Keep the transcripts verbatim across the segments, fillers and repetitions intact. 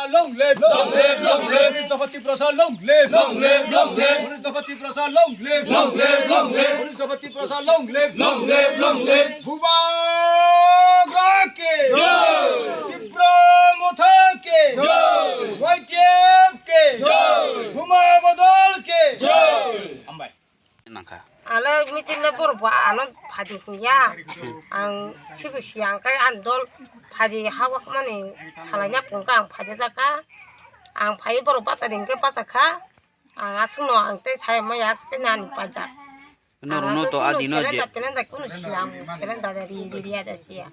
Long live! Long live! Long live! Unis dopha Tiprasa long live! Long live! Long live! Unis dopha Tiprasa long live! Long live! Long live! Unis dopha Tiprasa long live! Long live! Long live! Bubagra ke! Jai! Tipra Motha ke! Jai! Y T F ke! Jai! Bhuma Badal ke! Jai! Hambai. Nangkha. Ale meeting le borok bo ano phaidi hwnya. Ang sibo siya ang kai ani dol phaidi hawak mani salaina phunukha ang phaidi jaka. Ang phai borok bacha ringkhe bacha kha. Ang aswkno ang tei sai maya aswk khe nani paijak. Norokno to adino je. Pelenda pelenda kunu siya ang pelenda da ri ri ri ada siya.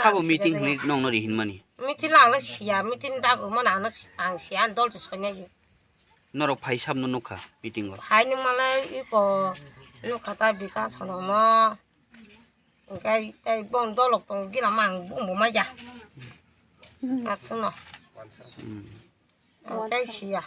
Sabo meeting hwnwi nongno ri hinmani. Meeting lang le siya, meeting dago mano ano si-, ang siya, ang dol se soinai. Norok phai sabno nukha meeting o. Phai nung male iko nukha ta Bikas hono mo. Engkai tei bong dolok tong gila mang bung bo maya. Atsuno. Hmm. Tei siya.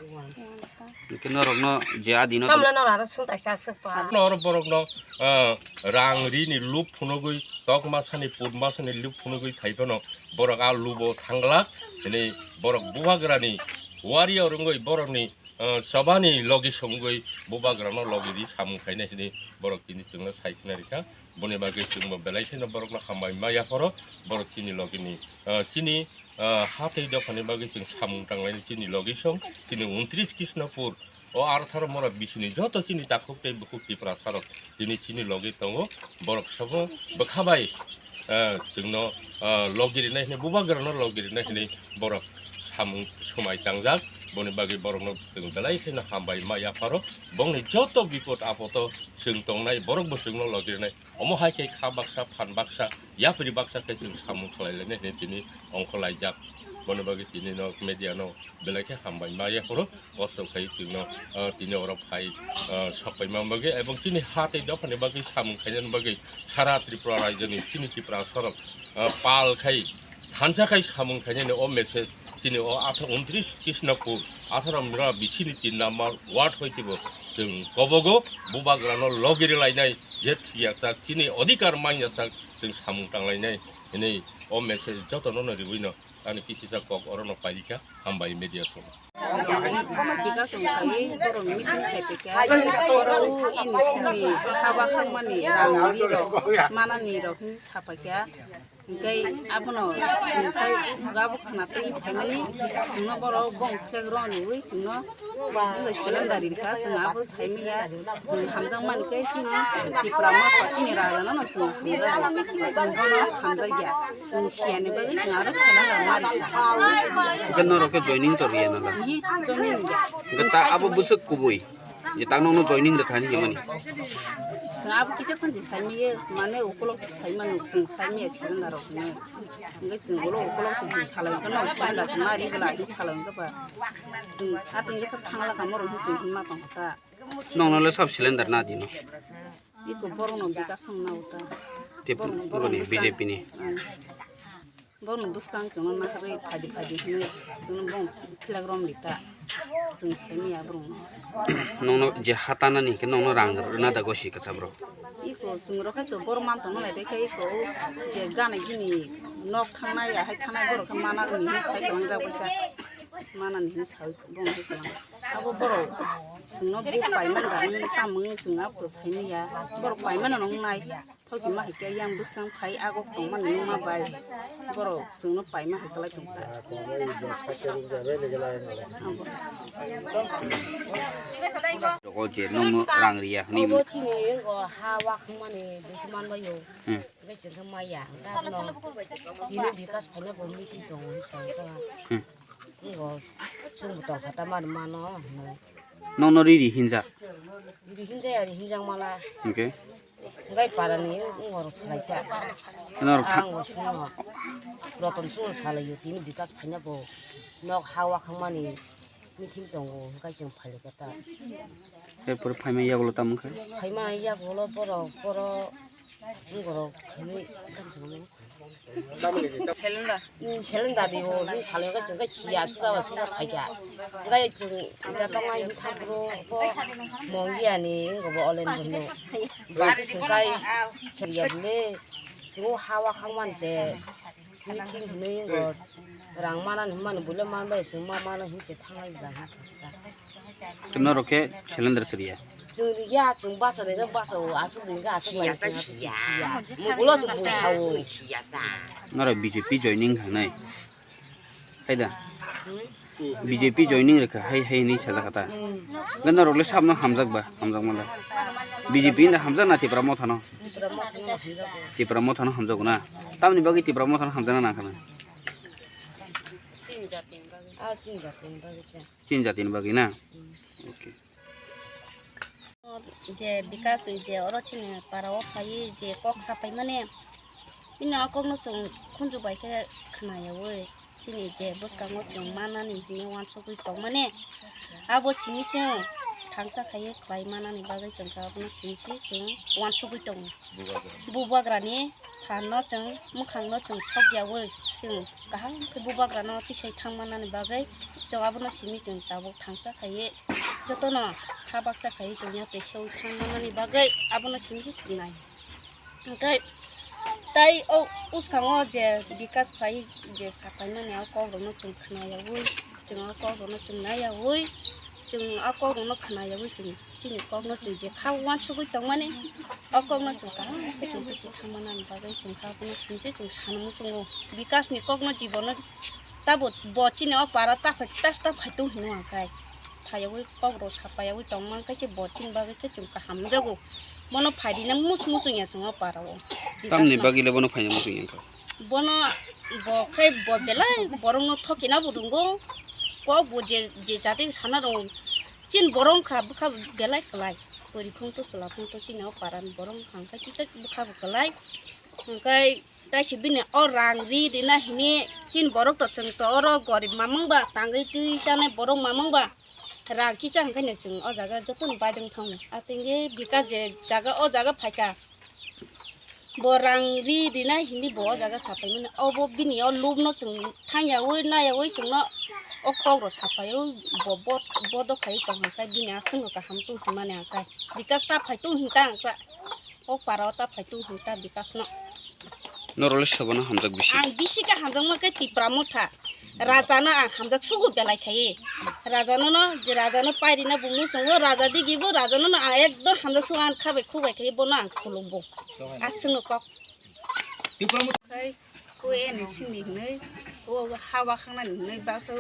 Hwnkhe norokno je adino. Kamla norok ano sung taisa aswk pa. Nor borokno, ah, rang rini lup phunugwi, tok masani, put masani lup phunugwi phai phano borok a lubo thangla, hwnwi borok bubagrani warrior wngwi borokni, ah, chobani logi songwi bubagrano logi ri samung khainai hwnwi borok tini chwngno sai khna rikha. Boni bagwi chwngbo belai kheno borokno hambai ma yapharo, borok chini logini, ah, chini ah, ha tei dophani bagwi chwng samung tanglaini chini logi song, chini untris Krishnapur, o Artharo Mora bisini joto chini takhuk tei bukhuk Tiprasarok tini chini logi tongo, borok sabo bwkha bai, ah, chwngno, ah, logi rinai hwnwi, bubagrano logi rinai hwnwi borok samung swmai tangjak, boni bagwi borokno chwng belai kheno hambai ma yapharo, bongni joto bipot apoto chwng tongnai, borokbo chwngno logi rinai. Omo hai khe kha baksa, phan baksa, yapri baksa khe chwng samung khlai lainai hwnwi tini ongkho laijak. Bono bagwi tini no media no belai khe hambai ma yaphuru kosto khai tini no, ah, tini oro phai, ah, sok paima bagwi ebong chini ha tei dophani bagwi samung khainani bagwi sara Tripura rajyoni chini Tiprasarok, ah, pal khai thansa khai samung khainani o message chini o atha untris Krishnapur, atharo mura bisini tin number ward hoi teibo chwng kobogo bubagrano logi rwlainai je thwiyaksak chini odhikar manyasak chwng samung tanglainai hinwi o message jotono no riwino ani kisisa kok orono pairikha. Hambai media song. Bika song khai borok meeting khai phaikha, borok ini sini haba khangmani rang rirok manani rok hinwi sapaikha. Hingke abono singkai gabo khna tei phaimani chwngno borok bong flag rw rwui chwngno bongni cylinder rikha, chwng abo saimanya chwng hamjakmani khe chini Tipra Motha chini rajano no chwng hamjago, chwng bono hamjakya, chwng siyani bagwi chwng aro cylinder ma rikha. Hingke norok khe joining to riya nala? Ihi, joining riya. Hingke ta abo bwswk kubui? Je tak nokno joining rwkha hinwi himani. Chwng abo kisa khon se saimaya, mane ukolog se saimano, chwng saimaya cylinder rok hinwi. Hingke chwng ulo ukolog se bui salai hwnkhe nok cylinder se mari bwla hinwi salai hwnkhe ba. Chwng ati hwnkhe thangla kamo rok hinwi chwng hinma tongkha ta. Nokno le sab cylinder na dino. Iko borokno bika song na uta. Tei borokno, borokno boni bwskang. B J P ni. Ang. Borokno bwskang chwngno naharwi phadi phadi hinwi chwngno bong flag rom lita. Chwng saimaya borokno. Nokno je ha tanani hwnkhe nokno rang rwna da gosi kwchak borok. Iko chwng rok hai to borok man tongna nai de khe iko je gana gini nok thangnai ahai thangnai borok khe mana rwni hinwi sai kwlangjak bai kha. Manani hinwi saui bong hai kwlang. Abo borok chwngno buk paimani da wngwi tamo wngwi chwng abo to saimaya. Borok paimano nung nai. Thoki ma hai khe yang bwskang phai agok tongmani nungma bai borok chwngno paima hai kwlai tongkha. Jogo je nokno rang riya hwnwi. Obo chini wngkha ha wakhwngmani bisi manbaio. Hmm. Hwnkhe chwngkhe maya hwnkhe abono tini bikas phaina bo meeting tongo hinwi sawi kha. Hmm. Wngkha chwngbo tongkha tamani mano hinwi. Nokno riri hinjak. Riri hinjaya, riri hinjak mala. Hwnkhe? Hwnkhe parani wngorok salaikha. Norok tha- Ang bo sungno. Roton sungno salaio tini bikas phaina bo nok ha wakhwngmani meeting tongo hwnkhe chwng phailaikha ta. Erpore phaima yagulo tamo khe? Phaima yagulo borok, borok, borok hinwi. Cylinder. Hmm, cylinder di o, hinwi salai khe chwng khe siya suja ba suja phaikha. Hwnkhe chwng ita tongnai hinwi thaphuru bo mongya ni wngkha bo olen bono. Ba chwng kai siya bole chwng o ha wakhwngmani se meeting hinwi wngkha. Rang mana ni mani bule man bai chwng ma mana hin se thanglai da hin se ta. Tei norok khe cylinder siriya? Chwng riya, chwng basa de basa o, asuk de asuk bai chwng siya. Ulo se busa o. Norok B J P joining khanai. Hai da? Hmm? B J P joining rwkha hai hai hinwi sajak kha ta. Hmm. Hwnkhe norok le sabno hamjak ba, hamjak mala. B J P hinda hamjak na Tipra Motha no? Tipra Motha no hamjak o. Tipra Motha no hamjak o na? Tamni bagwi Tipra Motha no hamjak na nang kha na? Chini jatini bagwi. Ah, chini jatini bagwi khe. Chini jatini bagwi na? Hmm. Okay. Je Bikas je oro chini para o phaiwi je kok sapai mani, bini o kok no chwng khunju bai khe khna yaui, chini je bwskango chwng manani hinwi uansugwi tong mani, abo simi chwng thangsa khaiwi khlai manani bagwi chwng khe abono simi se chwng uansugwi tongo. Bubagra. Bubagrani phan no chwng, mwkhang no chwng sok yaui, chwng kaham khe bubagra no tisai thang manani bagwi chwng abono simi chwng tabuk thangsa khaiwi jotono kha baksa khaiwi chwng yapri seui thang manani bagwi abono simi se chwng nai. Hwnkhe tai o bwskango je Bikas phai je sapai mani o kok rok no chwng khna yaui, chwng o kok rok no chwng nai yaui, chwng o kok rok no khna yaui chwng chini kok no chwng je kha uansugwi tong mani, o kok no chwng kaham khe chwng bisi thang manani bagwi chwng kha abono simi se chwng sana muchungo. Bikas ni kok no jibono tabo bo chini o para ta phai, ta ta phai tong hino ang khai. Phaiyaui kok rok sapaiyaui tong man khe se bo chini bagwi khe chwng kaham jago. Bono phai rina mus muchung ya chwng o para o. Tamni bagwi le bono phaina muchung ya kha? Bono bo khai bo belai borok no thokina bo rwngo. Kok bo je, je jati sana rwngo. Chini borok wngkha bwkha belai kwlai. Pori phung to chwla phung to chini o para ni borok wngkha hwnkhe kisa bwkha bo kwlai. Hwnkhe tai se bini o rang ri rina hini chini borok to chwng to oro gorib mamang ba tangwi twi chanai borok mamang ba rang kisa hwnkhe no chwng o jaga jotono baidwng thango. Atwngwi Bikas je jaga o jaga phaikha. Bo rang ri rina hini bo o jaga sapai mani. Obo bini o lub no chwng thang yaui na yaui chwngno o kok rok sapai o bo, bo, bodo khai tong hwnkhe bini aswk no kaham tong hwnmani ang khai. Bikas ta phai tong hwn ta ang kha. O para o ta phai tong hwn ta Bikas no. Norok le sobono hamjak bisi? Ang bisi khe hamjakma khe Tipra Motha. Raja no ang hamjak sugo belai khai. Raja no no, je raja no pairina bumung songo, raja digi bo, raja no no ang ekdom hamjak sugo ang khabai khubai khai bono ang khulumbo. Aswk no kok. Tipra Motha. Khai ko eni sini hinwi, o hawa khangnani hinwi baksa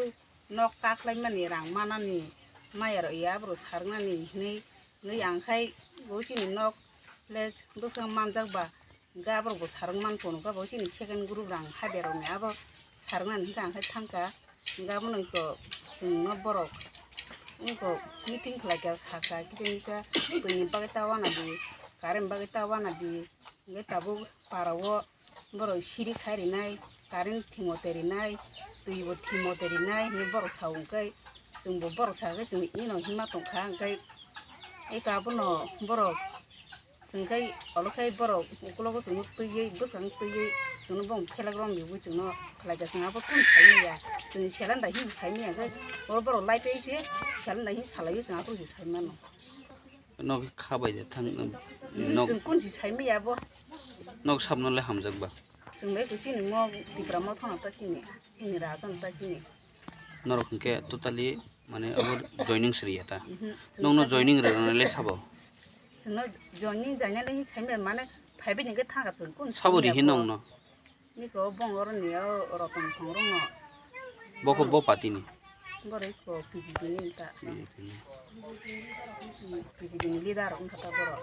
nok kaklaimani rang manani maya rok ya abro sarnani hinwi, hinwi ang khai bo chini nok le bwskang manjak ba. Hingke aborok bo sarwng man phunukha bo chini second group rang haberokni abo sarwng nani hingke ang khai thangkha. Hingke abono iko chwngno borok iko meeting khlaikha sakha kisa misa twi ni bagwi ta wanadi, current bagwi ta wanadi. Hingke tabuk para o borok siri khai rinai, current thimo tei rinai, twi bo thimo tei rinai hinwi borok sa hwnkhe chwngbo borok sakhe chwng ino hinma tongkha hingke iko abono borok Chwng khai olo khai borok ukulogo chwngno twiwi bwskango twiwi chwngno bong phelak romwi chwngno khlaikha chwng abo kunu saimanya chwng selanda hinwi saimanya khai oro borok laipai se selanda hinwi salaio chwng aphuru se saimano. Nok kha bai de thang nok chwng kunu se saimanya abo. Nok sabno le hamjak ba. Chwng bai chini mo Tipra Motha no ta chini chini raja no ta chini. Norok hwnkhe totally mane abo joining sriya ta. Mhm. Nokno joining rwnai le sabo. Chwngno joining jainani saimya mane phaibai ni khe thangkha chwng kun sabo ri saimya hin bo. Nokno. Niko bong oro ni o roton thong rokno. Bokho bo party ni. Borok ko P G P ni ta. P G P ni. P G P ni leader wngkha ta borok.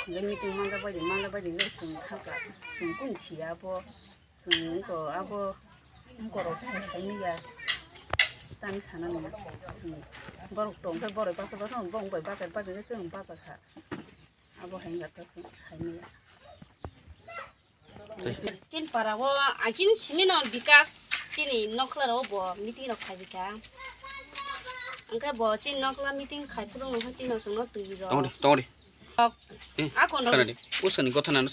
Ngai meeting manja bai manja bai ngai chwng thangkha chwng kun siya bo. Chwng wngkha abo wngkorok saimanya tamo sanani chwng borok tongkhe borok bachai bachai bong bai bachai bachai chwng bachakha abo hai wngkha chwng saimanya. Chini para o akin simino Bikas chini nokla ro bo meeting rok khaibika. Angkhe bo chini nokla meeting khai phuru no tino chwngno twi ro. Tongdi tongdi. Ako no. Kanadi. Usani gotha nano.